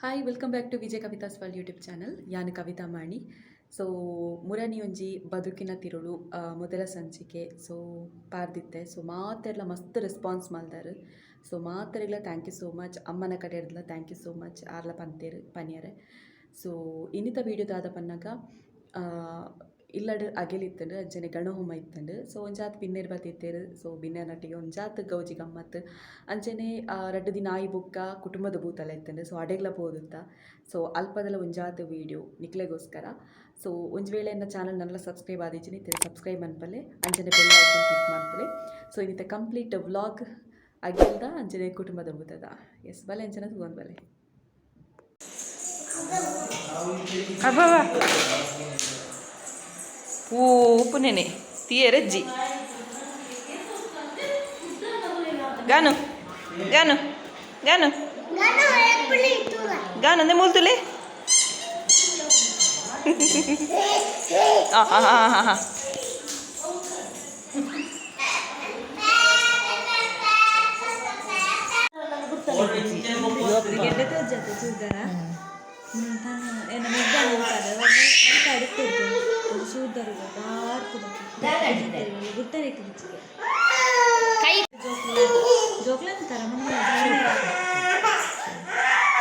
Hi, welcome back to Vijay Kavitha's World YouTube channel. ಯಾನ್ ಕವಿತಾ ಮಾಣಿ. ಸೊ ಮುರನಿ ಒಂಜಿ ಬದುಕಿನ ತಿರುಳು ಮೊದಲ ಸಂಚಿಕೆ ಸೊ ಪಾರ್ದಿತ್ತೆ. ಸೊ ಮಾತೆರ್ಲ ಮಸ್ತ್ ರೆಸ್ಪಾನ್ಸ್ ಮಲ್ದಾರ್. ಸೊ ಮಾತೆರೆಗ್ಲ thank you so much. ಅಮ್ಮನ ಕಡೆ ಇರ್ದಲ thank you so much ಆರ್ಲ ಪಂತೇರು ಪನಿಯರೆ. ಸೊ ಇನ್ನಿತ ವೀಡಿಯೋ ದಾದ ಪನ್ನಗ, ಇಲ್ಲಡ್ ಅಗೆಲ್ ಇತ್ತಂಡು, ಅಂಚನೆ ಗಣಹೋಮ ಇತ್ತಂಡು. ಸೊ ಒಂಜಾತ್ ಬಿನ್ನೆರ್ ಬತ್ತಿತ್ತೇರು. ಸೊ ಬಿನ್ನೆರ್ನಟ್ಟಿಗೆ ಒಂಜಾತ್ ಗೌಜಿ ಗಮ್ಮತ್. ಅಂಚನೆ 2 ದಿನ ಆಯಿ ಬೊಕ್ಕ ಕುಟುಂಬದ ಬೂತಲ ಇತ್ತಂಡು. ಸೊ ಅಡೆಗ್ಲ ಪೋದುತ್ತ. ಸೊ ಅಲ್ಪದಲ ಒಂಜಾತ್ ವೀಡಿಯೋ ನಿಕ್ಲೆಗೋಸ್ಕರ. ಸೊ ಒಂಜಿ ವೇಳೆ ಎನ್ನ ಚಾನಲ್ ನನಲ ಸಬ್ಸ್ಕ್ರೈಬ್ ಆದಿಜ್ಜಿನಿ ಇತ್ತೆ ಸಬ್ಸ್ಕ್ರೈಬ್ ಮನ್ಪಲೆ, ಅಂಚನೆ ಬೆಲ್ ಐಕನ್ ಕ್ಲಿಕ್ ಮನ್ಪಲೆ. ಸೊ ಇನ್ನಿತ ಕಂಪ್ಲೀಟ್ ವ್ಲಾಗ್ ಅಗೆಲ್ದ ಅಂಚನೆ ಕುಟುಂಬದ ಬೂತದ. ಎಸ್, ಬಲೆ ಅಂಚನೆ ತೂವೊಂದು ಬಲೆ. ಅಬ್ಬಬ್ಬ. ಓ, ಉಪ್ಪುನೇನೆ ತೀಯರಜ್ಜಿ. ಗಾನು ಗಾನು ಗಾನು ಗಾನು ಅಂದೆ ಮೂಲ್ತುಲೆ. ಹಾಂ ಹಾಂ ಹಾಂ ಹಾಂ ಹಾಂ.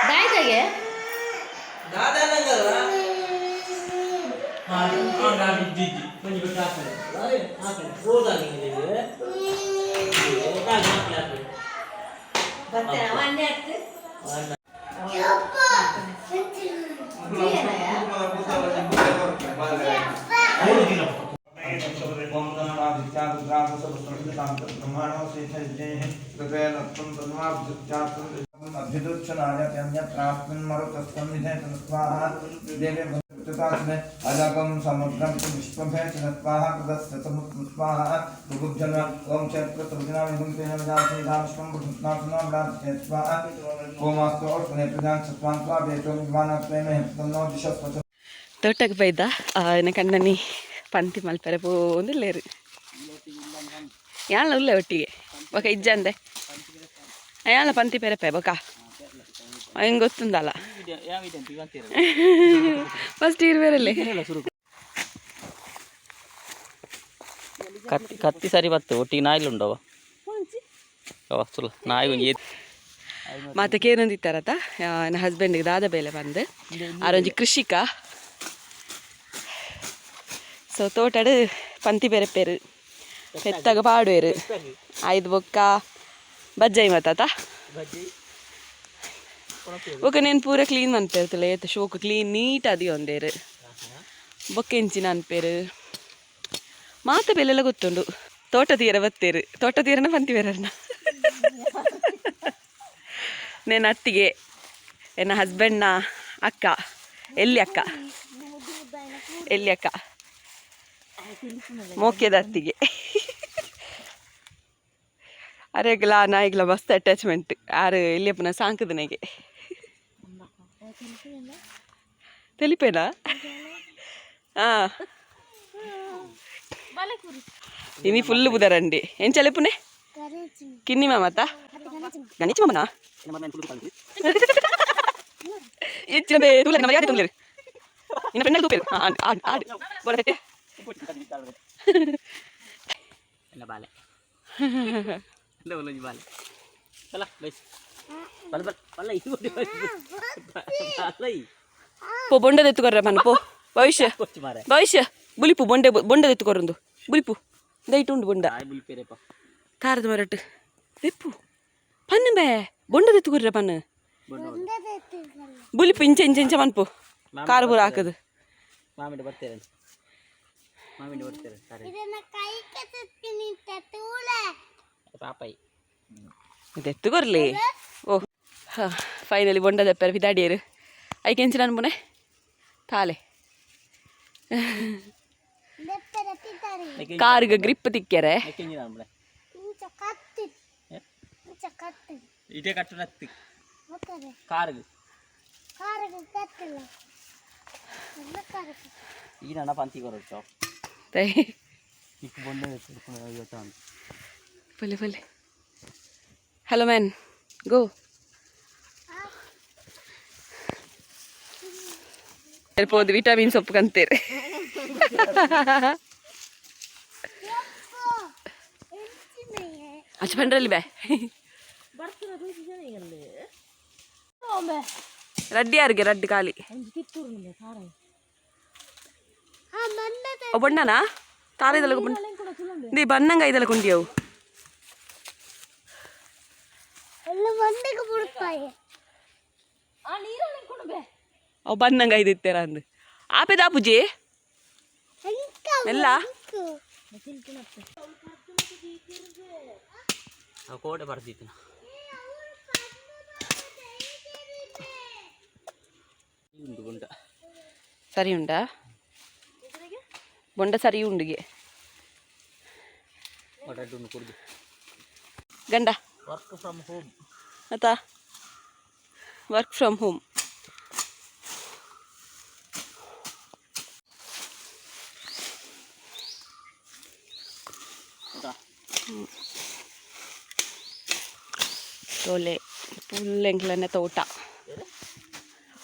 ದಾಯ್ತಾಗೆ. अजगं समुद्रं च विश्वभेचन स्वाहा कृतस्य समुत्स्वाहा ऋगुभ्यन ओम क्षेत्रप्रतिनामिगुं तेन विदासीदां विश्वं बुधस्नासनो स्वाहा ओमास्तो प्रजां सत्वां त्वा वेतो विमानत्वेन तन्नो दिशस्व. ತೋಟಕ್ಕೆ ಬೈದ ಎನ್ನ ಕಣ್ಣನಿ ಪಂತಿ ಮಲ್ಪೆರೆ ಪೋಂದಿಲ್ಲೇರು. ಯಾನ್ಲ ಉಲ್ಲೆ ಒಟ್ಟಿಗೆ ಬೊಕ ಇಜ್ಜಂದೆ ಯಾನ್ಲ ಪಂತಿ ಪೆರೆಪೆ. ಬೊಕ ಹೆಂಗೆ ಗೊತ್ತುಂದಲ್ಲ, ಫಸ್ಟ್ ಇರ್ಬೇರಲ್ಲಿ. ಕತ್ತಿ ಕತ್ತಿ ಸರಿ ಬತ್ತು. ಒಟ್ಟಿಗೆ ನಾಯಿಲು ಉಂಡವ ಅವ ಸುಲ್ಲ ನಾಯಿ ಒಂಜಿ. ಮಾತ ಕೇನೊಂದಿತ್ತಾರತ ನನ್ನ ಹಸ್ಬೆಂಡ್ಗೆ ದಾದ ಬೇಲೆ ಬಂದು. ಆರೊಂಜಿ ಕೃಷಿಕ. ಸೊ ತೋಟಡ್ ಪಂತಿ ಪೆರೆಪೇರು, ಪೆತ್ತಾಗ ಪಾಡುವೆರು. ಐದು ಬೊಕ್ಕ ಬಜ್ಜೈ ಮತ್ತಾತ. ಬೊಕ್ಕ ನೇನು ಪೂರ ಕ್ಲೀನ್ ಮನ್ಪೇರ್ತಲೆ ಏತ್ ಶೋಕು ಕ್ಲೀನ್ ನೀಟ್ ಅದಿ ಒಂದೇರು. ಬೊಕ್ಕ ಎಂಚಿನ ಅನ್ಪೇರು, ಮಾತ ಬೆಲೆಲ್ಲ ಗೊತ್ತುಂಡು. ತೋಟ ತೀರ ಬತ್ತೇರು, ತೋಟ ತೀರನ ಪಂತಿ ಬೇರನ್ನ. ನೇನು ಅತ್ತಿಗೆ, ಎನ್ನ ಹಸ್ಬೆಂಡ್ನ ಅಕ್ಕ. ಎಲ್ಲಿ ಅಕ್ಕ? ಎಲ್ಲಿ ಅಕ್ಕ? ಮೋಕ್ಯದ ಅತ್ತಿಗೆ. ಅರೆಗ್ಲ ನಾಯಿಗ್ಲ ಮಸ್ತ್ ಅಟ್ಯಾಚ್ಮೆಂಟ್. ಆರು ಎಲ್ಲಿಯಪ್ಪನ ಸಾಂಕದನೆಗೆ ತೆಲಿಪೇನಾ? ಹಾಂ, ಇನಿ ಫುಲ್ ಬುದರಂಡಿ. ಎಂಚಲೆಪುನೆ ಕಿನ್ನಿ ಮಾಮತ್ತ ಗಣೇಶ ಮಾಮನ ಹೆಚ್ಚಿನ ಬೇ ತೂಲ ನಮ್ಮ ಯಾಕೆ ತುಂಬ್ಲೇರು ನಿನ್ನ ಫ್ರೆಂಡ್ ತೂಪೇರು. ಆಡ್ ಆಡ್ ಆಡ್ ಬೋಲತ್ತೆ. ಎಲ್ಲ ಬಾಲೆ ಎಲ್ಲ ಒಂದೊಂದು ಬಾಲೆ ಬಲ್ಲ ಬೈಸ್ ಬಲ್ಲ ಬಲ್ಲ ಬಲ್ಲ ಇದು ಬಲ್ಲ. ಪೋ, ಬೊಂಡದ ಎತ್ತುಕೊರ್ರ ಪನ್ನ ಪೋ ಭವಿಷ್ಯ. ಕೊಚ್ಚಿ ಮಾರೆ. ಭವಿಷ್ಯ ಬುಲಿಪು ಬೊಂಡೆ ಬೊಂಡದ ಎತ್ತುಕೊರಂದು ಬುಲಿಪು ದೈಟು ಉಂಡು ಬೊಂಡ. ನಾಯಿ ಬುಲ್ಪೇರೆಪ್ಪ. ಕಾರದ ಮರಟ್ ದೆಪ್ಪು ಪನ್ನು ಬೇ. ಬೊಂಡದ ಎತ್ತುಕೊರ್ರ ಪನ್ನು ಬುಲಿಪು. ಇಂಚ ಇಂಚ ಇಂಚ ಮನ್ಪು, ಕಾರು ಪೂರ ಹಾಕದು. ಮಾಮಿಡ ಬರ್ತೇವೆ, ಮಾಮಿಡ ಬರ್ತೇವೆ ಸರಿ. ಪಾಪಾಯಿ. ಇದು ಎತ್ತುಕೊರ್ಲಿ. ಓ ಹಾಂ, ಫೈನಲಿ ಬೊಂಡ ದೆಪ್ಪರ ಬಿದಾಡಿಯರು. ಐಕೆ ಎಂಚಿನ ಅನ್ಪುನೆ ತಾಲೆ ಕಾರ್ಗೆ ಗ್ರಿಪ್ ತಿಕ್ಕ್ಯರೆ. ಕೆಂಜಿನ ಇದೇ ಕಟ್ಟುನತ್ತಿ ಕಾರ್ಗೆ ಈ ನನ್ನ ಪಂತಿ ಕೊರೊಚ್ಚು. ತೈ. ಇಕ್ಕು ಬೊಂಡೆ ಇವತ್ತು. ಬಲೆ ಬಲೆ. Hello man, go. ಪೋದು ವಿಟಮಿನ್ ಸೊಪ್ಪು ಕಂತೇರು. ಅಚ್ಚ ಪಂಡ್ರಲ್ಲಿ ಬೇ ರಡ್ಡಿ ಯಾರಿಗೆ ರಡ್ಡಿ ಖಾಲಿ ಬಣ್ಣನಾ ತಾರೇದಲ್ಲ ಬಣ್ಣ they ಬಣ್ಣಂಗ ಇದೆಲ್ಲ ಕೊಂಡಿಯವು. ಅವು ಬಣ್ಣಂಗ ಇದಿತ್ತೆರ ಅಂದು ಆಪೆದಾ ಪೂಜೆ ಮೆಲ್ಲ. ಕೋಡೆ ಬರ್ದಿತ್ತು. ಉಂಡು ಬೊಂಡ. ಸರಿ ಉಂಡಾ ಬೊಂಡ? ಸರಿ ಉಂಡಿಗೆ. ಒಡ್ಡು ಕುಡ್ದು. ಗಂಡ. Work from home. ಆತಾ, ವರ್ಕ್ ಫ್ರಮ್ ಹೋಮ್. ತೋಲೆ ಫುಲ್ ಎಂಕ್ಲನೆ ತೋಟ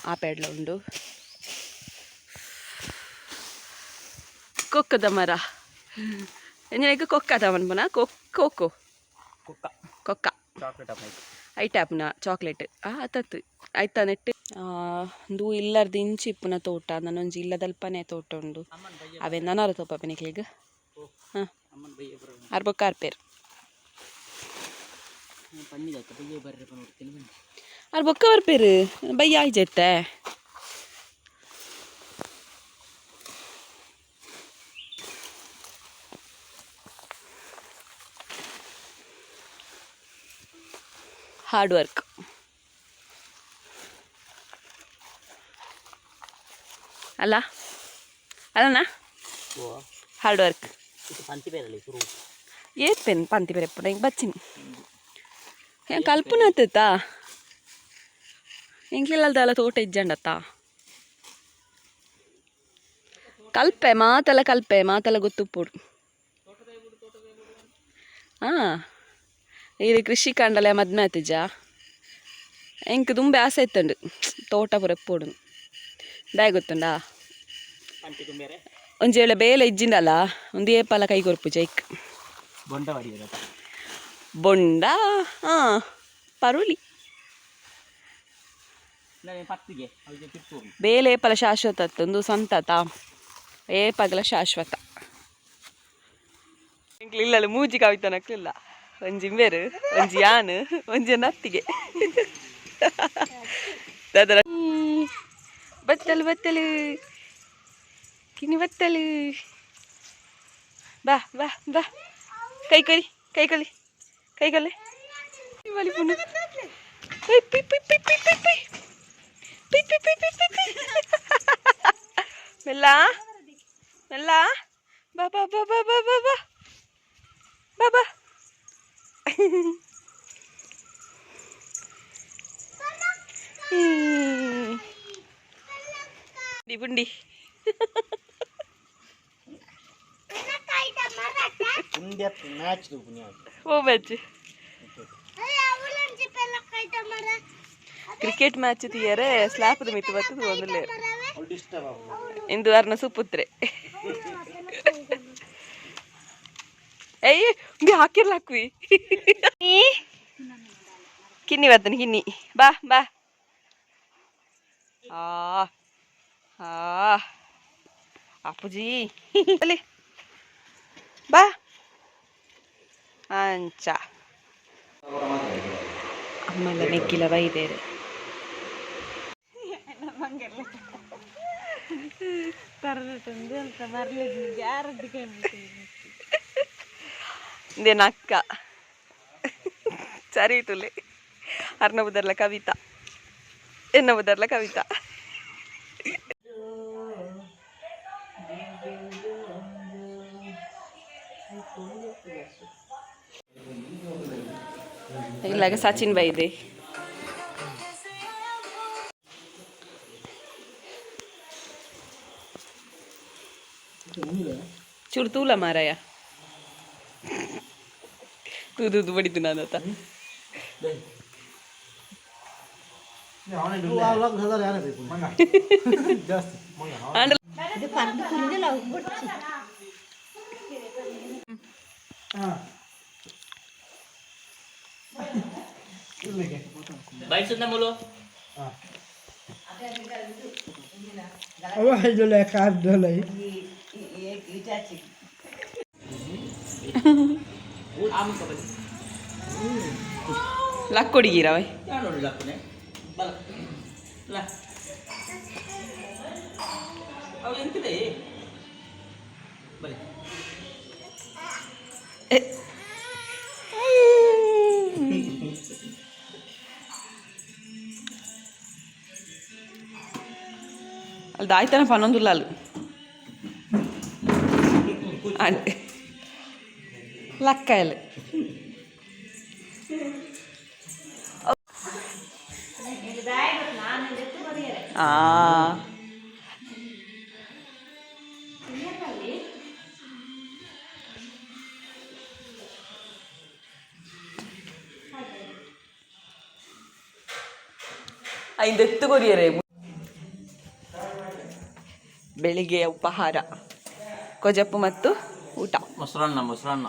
ಆ ಪೇಡ್ಲ ಉಂಡು. ಕೊಕ್ಕದ ಮರ ಎಂಜನಕ್ಕೆ ಕೊಕ್ಕದ ಮನ್ಪುನ ಕೋಕೋ. ಕುಕ್ಕ. ಕೊಕ್ಕ. ಚಾಕ್ಲೇಟ್ ಅಪ್ಪ. ಐಟಾಪ್ನ ಚಾಕ್ಲೇಟ್ ಆತತ್ತು ಆಯ್ತಾ ನೆಟ್ಟು ಇಂದು ಇಲ್ಲರ್ದು ಇಂಚಿ ಇಪ್ಪುನ ತೋಟ ನನೊಂಜಿ ಇಲ್ಲದಲ್ಪನೆ ತೋಟ ಉಂಡು. ಅವೇ ನನರ ತೋಪ ನಿಕ್ಲೆಗ್ ಹಾಂ. ಅಮ್ಮನ ಬಯ್ಯ ಬರ. ಅರ್ಬೊಕ್ಕ ಅರ್ಪೇರು. ಪನ್ನಿದತ್ತ ಬಯ್ಯ ಬರ್ರೆ ನೋಡ್ತೀನಿ ಬನ್ನಿ. ಅರ್ ಬೊಕ್ಕ ಬರ್ಪೇರು ಬಯ್ಯ ಆಯ್ಜೆತ್ತೆ. ಹಾರ್ಡ್ ವರ್ಕ್ ಅಲ್ಲ ಅಲ್ಲನಾ? ಓ. Hard work. ಇದು ಪಂತಿ ಬೇರಲ್ಲ ಶುರು. ಏತ್ ಪೆನ್ ಪಂತಿ ಬೇರೆ ಹಿಂಗೆ ಬಚ್ಚಿನಿ ಏನು ಕಲ್ಪನ ಆತತ್ತಾ. ಎಂಕ್ಲೆಲ್ಲದಲ್ಲ ತೋಟ ಇಜ್ಜಂಡತ್ತ ಕಲ್ಪೆ ಮಾತೆಲ್ಲ ಕಲ್ಪೆ ಮಾತೆಲ್ಲ ಗೊತ್ತುಪ್ಪುಡು. ಹಾಂ, ಇದು ಕೃಷಿ ಕಾಂಡಲೆ ಮದ್ಮೆ ಆತಿಜ. ಎಂಕ್ ದುಂಬೆ ಆಸೆ ಇತ್ತಂಡು ತೋಟ ಪೂರ ಎಪ್ಪೋಡು ದಾಯ ಗೊತ್ತುಂಡಾ? ಪಂತಿ ತುಂಬೇರೆ. ಒಂಜಿ ವೇಳೆ ಬೇಲೆ ಇಜ್ಜಿಂಡಲ್ಲ ಒಂದು ಏಪಲ ಕೈ ಕೊರ್ಪು ಜೈಕ್. ಬೊಂಡ ಬಡಿಯೋದ. ಬೊಂಡ ಹಾಂ ಪರುಳಿ. ನಾನು ಪತ್ತಿಗೆ ಅವಳಿಗೆ ಕಿತ್ತೂರು. ಬೇಲೆ ಏಪಲ ಶಾಶ್ವತ ಒಂದು ಸ್ವಂತತ ಏಪಗಲ ಶಾಶ್ವತ ಇಲ್ಲ. ಮೂಜಿ ಕವಿತನಕ್ಲಿಲ್ಲ, ಒಂಜಿ ಬೇರು, ಒಂಜಿ ಯಾನು, ಒಂಜಿ ನತ್ತಿಗೆ. ದಾದರ ಬತ್ತಲು ಬತ್ತಲು ಕಿನಿ ಬತ್ತಲು. ಬಾ ಬಾ ಬಾ, ಕೈ ಕೊರಿ, ಕೈ ಕೊಲಿ, ಕೈ ಕೊಲೆ ಮಲಿಪುನು. ಪೈ ಪೈ ಪೈ ಪೈ ಪೈ ಪೈ ಪೈ ಪೈ ಪೈ ಪೈ ಪೈ ಪೈ ಪೈ. ಮೆಲ್ಲ ಮೆಲ್ಲ ಬಾ ಬಾ ಬಾ ಬಾ ಬಾ ಬಾ ಬಾ ಬಾ ಬಾ. ಬುಂಡಿ ಬುಂಡಿ. ಮ್ಯಾಚ್. ಓ ಮ್ಯಾಚ್, ಕ್ರಿಕೆಟ್ ಮ್ಯಾಚ್ ತೀಯರೆ ಸ್ಲಾಪದ ಮಿತ್ತು ಬರ್ತದೆ ಒಂದುಲೇ ಇಂದು ಅರ್ನ ಸುಪುತ್ರೆ. ಏಯ್ ಹಿಂಗೆ ಹಾಕಿರ್ಲ ಹಾಕ್ವಿ. ಕಿನ್ನಿ ಬರ್ತಾನೆ ಕಿನ್ನಿ. ಬಾ ಬಾ. ಆ ಆ ಅಪ್ಪುಜಿ ಅಲ್ಲಿ ಬಾ ಅಂಚ. ಅಮ್ಮೆಲ್ಲ ನೆಕ್ಕಿಲ ಬೈದೇರು. ಇಂದೇನ ಅಕ್ಕ ಸರಿ ತುಲೆ ಅರ್ನ ಬುದರ್ಲ ಕವಿತಾ ಎನ್ನ ಬುದರ್ಲ ಕವಿತಾ. ಇಲ್ಲಾಗ ಸಚಿನ್ ಬೈದೆ. ಚೂರು ತೂಲ ಮಾರಾಯ ತೂದು ಬಡಿತು ನಾನು. ಲಕ್ಕೊಡಿಗೀರವೈ. ಅಲ್ಲಿ ದಾಯ್ತನ ಪನ್ನೊಂದುಲ್ಲ ಅಲ್ಲಿ ಅಂಡ್ ಲಕ್ಕಯಲ್ಲಿ. ಆ ಐದು ಕೊರಿಯರೆ. ಬೆಳಿಗ್ಗೆಯ ಉಪಹಾರ ಕೊಜಪು ಮತ್ತು ಊಟ. ಮೊಸರನ್ನ, ಮೊಸರನ್ನ.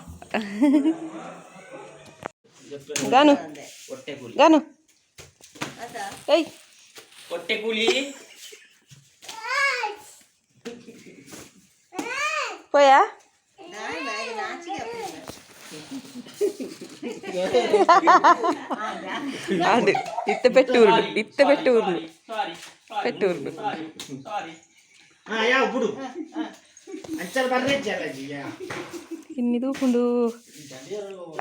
ಗಾನು ಗಾನು, ಏಯ್. ಹೊಟ್ಟೆ ಕೂಲಿ. ಪೋಯಾ? ಅದು ಇತ್ತ ಪೆಟ್ಟು ಉರುಳು, ಇತ್ತ ಪೆಟ್ಟು ಉರುಳು, ಪೆಟ್ಟು ಉರುಳು. ಯಾವ ಬಿಡು ಅಂಚಲ್ ಬರ್ರೆ ಜಲಜಿಯ. ಇನ್ನಿದು ಪುಂಡು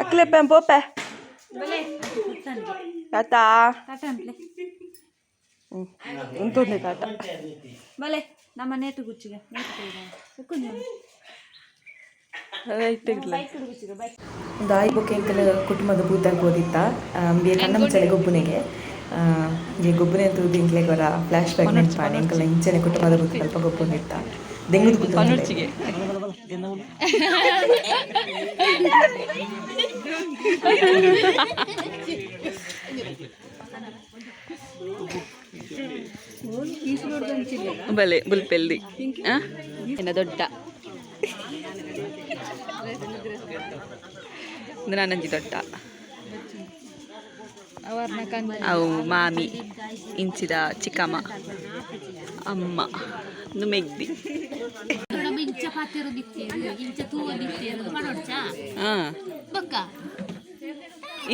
ಅಕ್ಲೆಪ್ಪ ಪೋಪೆ ತಾತ ಉಂತೊಂದೆ ತಾತ. ಬಲೆ ನಮ್ಮ ನೇತು ಗುಚ್ಚಿಗೆ ನೇತು. ಒಂದು ಆಯಿ ಬೊಕ್ಕ ಎಂಕಲ್ ಕುಟುಂಬದ ಬೂತಾಗ ಬೋದಿತ್ತ ಅಂಬಿಯ ಕಣ್ಣ ಮುಚ್ಚಲೆ ಗೊಬ್ಬುನೆಗೆ. ಈ ಗೊಬ್ಬುನೆ ಅಂತ ಎಂಕ್ಲೆಗ್ ಒರ ಫ್ಲಾಶ್ ಬ್ಯಾಕ್ ನೆನ್ಪಾಂಡ್. ಎಂಕಲ್ನ ಇಂಚನೆ ಕುಟುಂಬದ ಬೂತ ಅಲ್ಪ ಗೊಬ್ಬೊಂದಿತ್ತ, ದೆಂಗುದು ಕುತ್ತೊಂದಿತ್ತೆ. ಬಲೆ ಬುಲ್ಪೆಲ್ದಿ ಎನ್ನ ದೊಡ್ಡ ಇದು ನಾನಂಜಿ ದೊಡ್ಡ. ಅವು ಮಾಮಿ, ಇಂಚಿದ ಚಿಕ್ಕಮ್ಮ, ಅಮ್ಮ ನುಮೆಗ್ದಿ. ಇಂಚ ಪಾತೆರೊಂದಿತ್ತೇರು, ಇಂಚ ತೂವೊಂದಿತ್ತೇರು ಪಣೊಡ್ಚಾ. ಹಾಂ. ಬೊಕ್ಕ.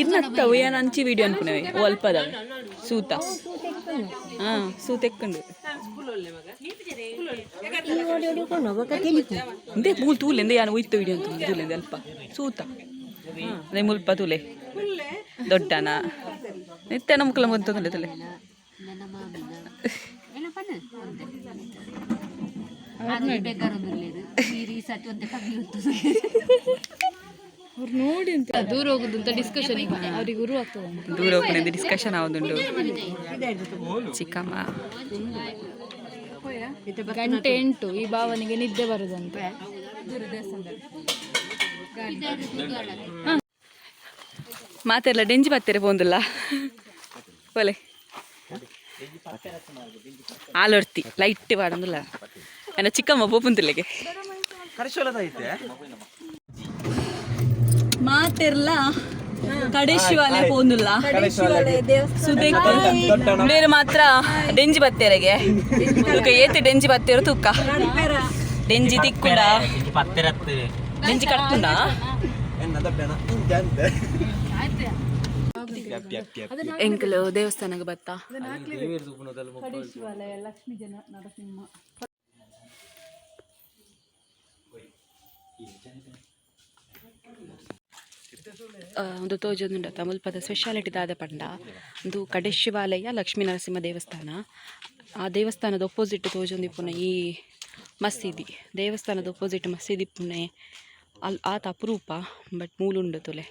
ಇರ್ನತ್ತವು ಏನ್ ಅಂಚಿ ವಿಡಿಯೋ ಅನ್ಪುನವೆ ಅಲ್ಪದ ಸೂತ. ಹಾಂ, ಸೂತೆಕ್ಕಂಡು ಇಂದೇ ಮೂಲ್ ತೂಲೆಂದೆ ಯಾನ್ ಒಯ್ತ ವಿಡಿಯೋ ಅಂತ ತೂಲೆಂದೆ ಅಲ್ಪ ಸೂತ. ಅದೇ ಮುಲ್ಪ ತೂಲೆ ದೊಡ್ಡನ ನಿತ್ಯ ನಮಕ್ಲ ಬಂತಂದ್ರೆ ತಲೆ. ನನ್ನ ಮಾಮಿನ ಎಲ್ಲ ಪಣ್ಣ ಒಂತೆ ಆರೋಗ್ಯ ಬೇಕಾರೊಂದಿರ್ಲೇದು ನೀರು ಈ ಸತಿ ಒಂತೆ ಕಮ್ಮಿ ಉಂಟು. ದೂರ ಹೋಗುದು ಅಂತ ಡಿಸ್ಕಷನ್ ಅವ್ರಿಗೆ ಗುರು ಆಗ್ತದೆ. ದೂರ ಹೋಗ್ಕೊಂಡು ಡಿಸ್ಕಷನ್ ಆವದುಂಡು ಚಿಕ್ಕಮ್ಮ. ಗಂಟೆ 8, ಈ ಭಾವನಿಗೆ ನಿದ್ದೆ ಬರುದಂತೆ. ಮಾತೆಲ್ಲ ಡೆಂಜಿ ಬತ್ತೆರೆ ಪೋಂದುಲ್ಲ ಒಲೆ ಆಲೊರ್ತಿ ಲೈಟ್ ಪಾಡೊಂದುಲ್ಲ. ಎನ್ನ ಚಿಕ್ಕಮ್ಮ ಪೋಪುಂತಿಲ್ಲೆಗೆ ಮಾತೆರ್ಲ ಕಡೆ ಶಿವಾಲಯ ಪೋಂದುಲ್ಲ ಸುದೇಕ್. ಬೇರೆ ಮಾತ್ರ ಡೆಂಜಿ ಬತ್ತೇರೆಗೆ ತೂಕ ಏತಿ ಡೆಂಜಿ ಬತ್ತೇರು ತೂಕ ಡೆಂಜಿ ತಿಕ್ಕುಂಡ. ಪತ್ತೆರತ್ತು. ಡೆಂಜಿ ಕಟ್ಪುಂಡ. ಎಂಕಲು ದೇವಸ್ಥಾನಕ್ಕೆ ಬತ್ತ. ಲಕ್ಷ್ಮೀ ಜನ ನರಸಿಂಹ. ಒಂದು ತೋಜೊಂದುಂಡು ಮುಲ್ಪದ ಸ್ಪೆಷಾಲಿಟಿ ದಾದ ಪಂಡ ಒಂದು ಕಡೆಶಿವಾಲಯ ಲಕ್ಷ್ಮೀ ನರಸಿಂಹ ದೇವಸ್ಥಾನ. ಆ ದೇವಸ್ಥಾನದ ಒಪೋಸಿಟ್ ತೋಜೊಂದಿಪ್ಪುನ ಈ ಮಸೀದಿ. ದೇವಸ್ಥಾನದ ಒಪೋಸಿಟ್ ಮಸೀದಿ ಇಪ್ಪುನೆ ಅಲ್ ಆತ ಅಪರೂಪ. ಬಟ್ ಮೂಲುಂಡು ತುಲೆ,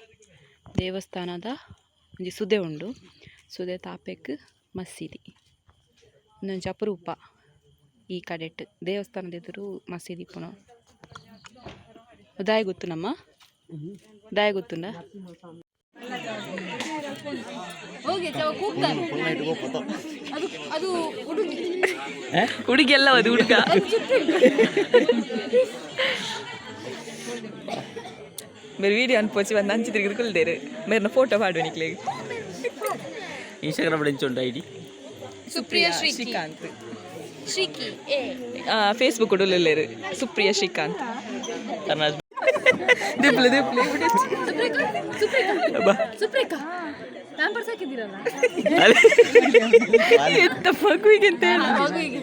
ದೇವಸ್ಥಾನದ ಒಂಜಿ ಸುದೆ ಉಂಡು, ಸುದೆ ತಾಪೆಕ್ ಮಸೀದಿ. ಉಂದೊಂಜಿ ಅಪರೂಪ ಈ ಕಡೆಟ್ ದೇವಸ್ಥಾನದ ಎದುರು ಮಸೀದಿ ಇಪ್ಪುನ. ದಾಯ ಗೊತ್ತು ನಮ್ಮ ದಾಯ ಗೊತ್ತುಂಡ. ಹೋಗಿ ಕೂಗ್ತಾನೆ. ಅದು ಅದು ಹುಡುಗಿ. ಹುಡುಗಿ ಅಲ್ಲ, ಅದು ಹುಡುಗ. ಮೇರೆ ವೀಡಿಯೋ ಅನ್ಪೋಚಿ ಒಂದು ಅಂಚಿ ತಿರುಗಿದು ಕುಲ್ದೇರು ಮೇರ್ನ ಫೋಟೋ ಪಾಡುವ ನಿಕ್ಲೆಗ್. ಇನ್ಸ್ಟಾಗ್ರಾಮ್ ಎಂಚ ಐಡಿ? ಸುಪ್ರಿಯಾ ಶ್ರೀಕಿ. ಶ್ರೀಕಾಂತ್. ಶ್ರೀಕಿ ಏ. ಫೇಸ್ಬುಕ್ ಉಡುಲ್ಲೇರು ಸುಪ್ರಿಯಾ ಶ್ರೀಕಾಂತ್. ಕರ್ನಾಟಕ. ದಿಪ್ಲೆ ದಿಪ್ಲೆ. ಸುಪ್ರೇಖಾ, ಸುಪ್ರೇಖಾ, ಸುಪ್ರೇಖಾ, ಪ್ಯಾಂಪರ್ಸ್ ಹಾಕಿದ್ದೀರಲ್ಲ. ಎಂತ ಮಗುವಿಗೆ ಅಂತ ಹೇಳ. ಮಗುವಿಗೆ.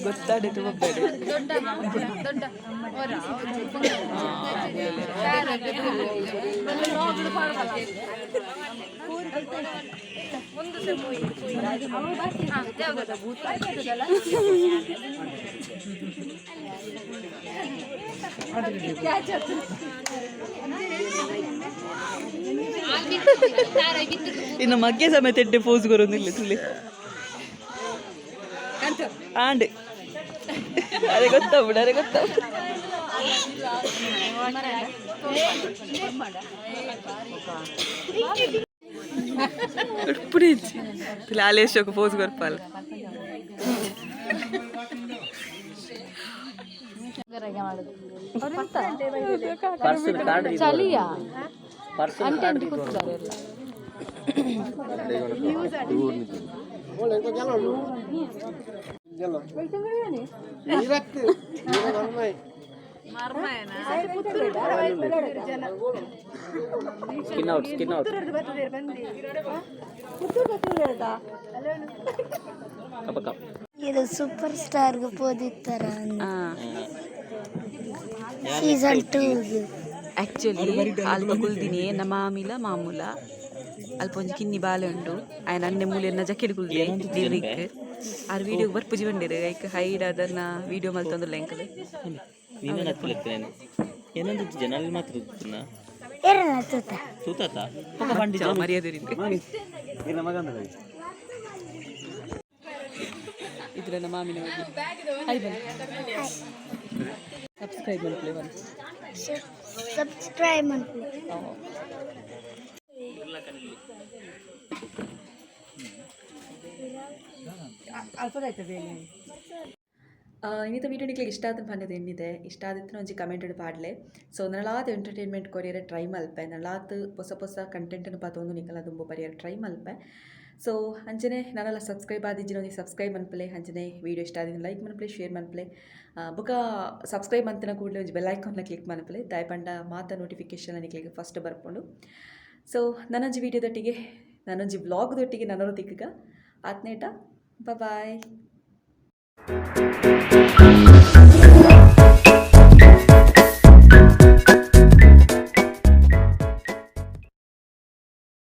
ಗೊತ್ತಾಡೆ ತುಂಬ ಬೇಡ. ದೊಡ್ಡ ದೊಡ್ಡ ಹೊರ. ಇನ್ನು ಮಗ್ಗೆ ಸಮೇತ ಎಡ್ಡೆ ಪೋಸ್ ಕೊರೊಂದಿಲ್ಲ ತುಲೆ ಆಂಡ್ ಅರೆ ಗೊತ್ತಾಗ್ಬಿಡ, ಅರೆ ಗೊತ್ತಾಗ್ಬಿಡ. ಉಡ್ಪುಡಿ ಲಾಲೇಶ್ ಪೋಸ್ ಕೊರ್ಪಾಲ. Purse card. ಚಳಿಯಾ? ಪರ್ಸ್. ಅಂಟೆ ಅಂಟಿ ಕೂತಿದ್ದಾರೆ ಎಲ್ಲ. Skin out, skin out. ಕಪ್ಪ ಕಪ್. ಇದು ಸೂಪರ್ ಸ್ಟಾರ್ಗೆ ಪೋದಿತ್ತರ ಸೀಸನ್ 2ಗೆ. ಆ್ಯಕ್ಚುಲಿ ಅಲ್ಪ ಕುಲ್ದಿನಿ ನಮ್ಮ ಮಾಮಿಲ ಮಾಮೂಲ. ಅಲ್ಪ ಒಂಜಿ ಕಿನ್ನಿ ಬಾಲೆ ಉಂಡು. ಆಯನ ಅನ್ನೆ ಮೂಲೆಯನ್ನ ಜಕ್ಕೆಡ್ ಕುಲ್ದೆ ದಿರ್ರಿಕ್. ಆರ್ ವೀಡಿಯೋ ಬರ್ಪುಜಿ ಬಂದಿರು. ಐಕ್ ಹೈಡ್ ಅದನ್ನ ವೀಡಿಯೋ ಮಲ್ತೊಂದುಲ್ಲ ಎಂಕಲ್. ನೀನು ನತ್ತಲೆತ್ತೇನೆ ಏನೊಂದು ಜನ ಅಲ್ಲಿ ಮಾತ್ರ ಇರ್ತುನ. ಏರನ ತೂತ. ತೂತಾತ ಪಕ್ಕ ಬಂಡಿ. ಮರ್ಯಾದೆ. ಇದು ನನ್ನ ಮಾಮಿನ ಬಗ್ಗೆ. ಹಾಯ್ ಬನ್ನಿ. ಸಬ್ಸ್ಕ್ರೈಬ್ ಮಲ್ಪಲೆ ಬನ್ನಿ. ಸಬ್ಸ್ಕ್ರೈಬ್ ಮಾಡ್ಕೊಳ್ಳಿ. ಇನ್ನಿತ ವೀಡಿಯೋ ನಿಕ್ಲೆಗ್ ಇಷ್ಟ ಆದ ಪಂಡದ ಎಣ್ಣಿದೆ. ಇಷ್ಟ ಆದಿತ್ತಿನ ಒಂಜಿ ಕಮೆಂಟ್ ಪಾಡ್ಲೆ. ಸೊ ನನಲಾತ್ ಎಂಟರ್ಟೈನ್ಮೆಂಟ್ ಕೊರಿಯರೆ ಟ್ರೈ ಮಲ್ಪೆ. ನನಲಾತ್ ಪೊಸ ಪೊಸ ಕಂಟೆಂಟನ್ನು ಪತೊಂದು ನಿಕಲ ದುಂಬು ಬರಿಯರೆ ಟ್ರೈ ಮಲ್ಪೆ. ಸೊ ಅಂಚನೆ ನನಲ ಸಬ್ಸ್ಕ್ರೈಬ್ ಆದಿಜ್ಜಿನ ಒಂಜಿ ಸಬ್ಸ್ಕ್ರೈಬ್ ಮನ್ಪಲೆ. ಅಂಚನೆ ವೀಡಿಯೋ ಇಷ್ಟ ಆದಿನ ಲೈಕ್ ಮನ್ಪಲೆ, ಶೇರ್ ಮನ್ಪಲೆ. ಬೊಕ ಸಬ್ಸ್ಕ್ರೈಬ್ ಮಂತಿನ ಕೂಡಲೇ ಒಂಜಿ ಬೆಲ್ ಐಕಾನ್ನ ಕ್ಲಿಕ್ ಮನ್ಪಲೆ. ದಾಯೆ ಪಂಡ ಮಾತ ನೋಟಿಫಿಕೇಶನ್ ನಿಕ್ಲೆಗ್ ಫಸ್ಟ್ ಬರ್ಪುಂಡು. ಸೊ ನನೊಂಜಿ ವೀಡಿಯೋದೊಟ್ಟಿಗೆ, ನನೊಂಜಿ ವ್ಲಾಗ್ದೊಟ್ಟಿಗೆ ನನೊರ ತಿಕ್ಕುಗ. ಆತ್ನೇಟ ಬಾಯ್.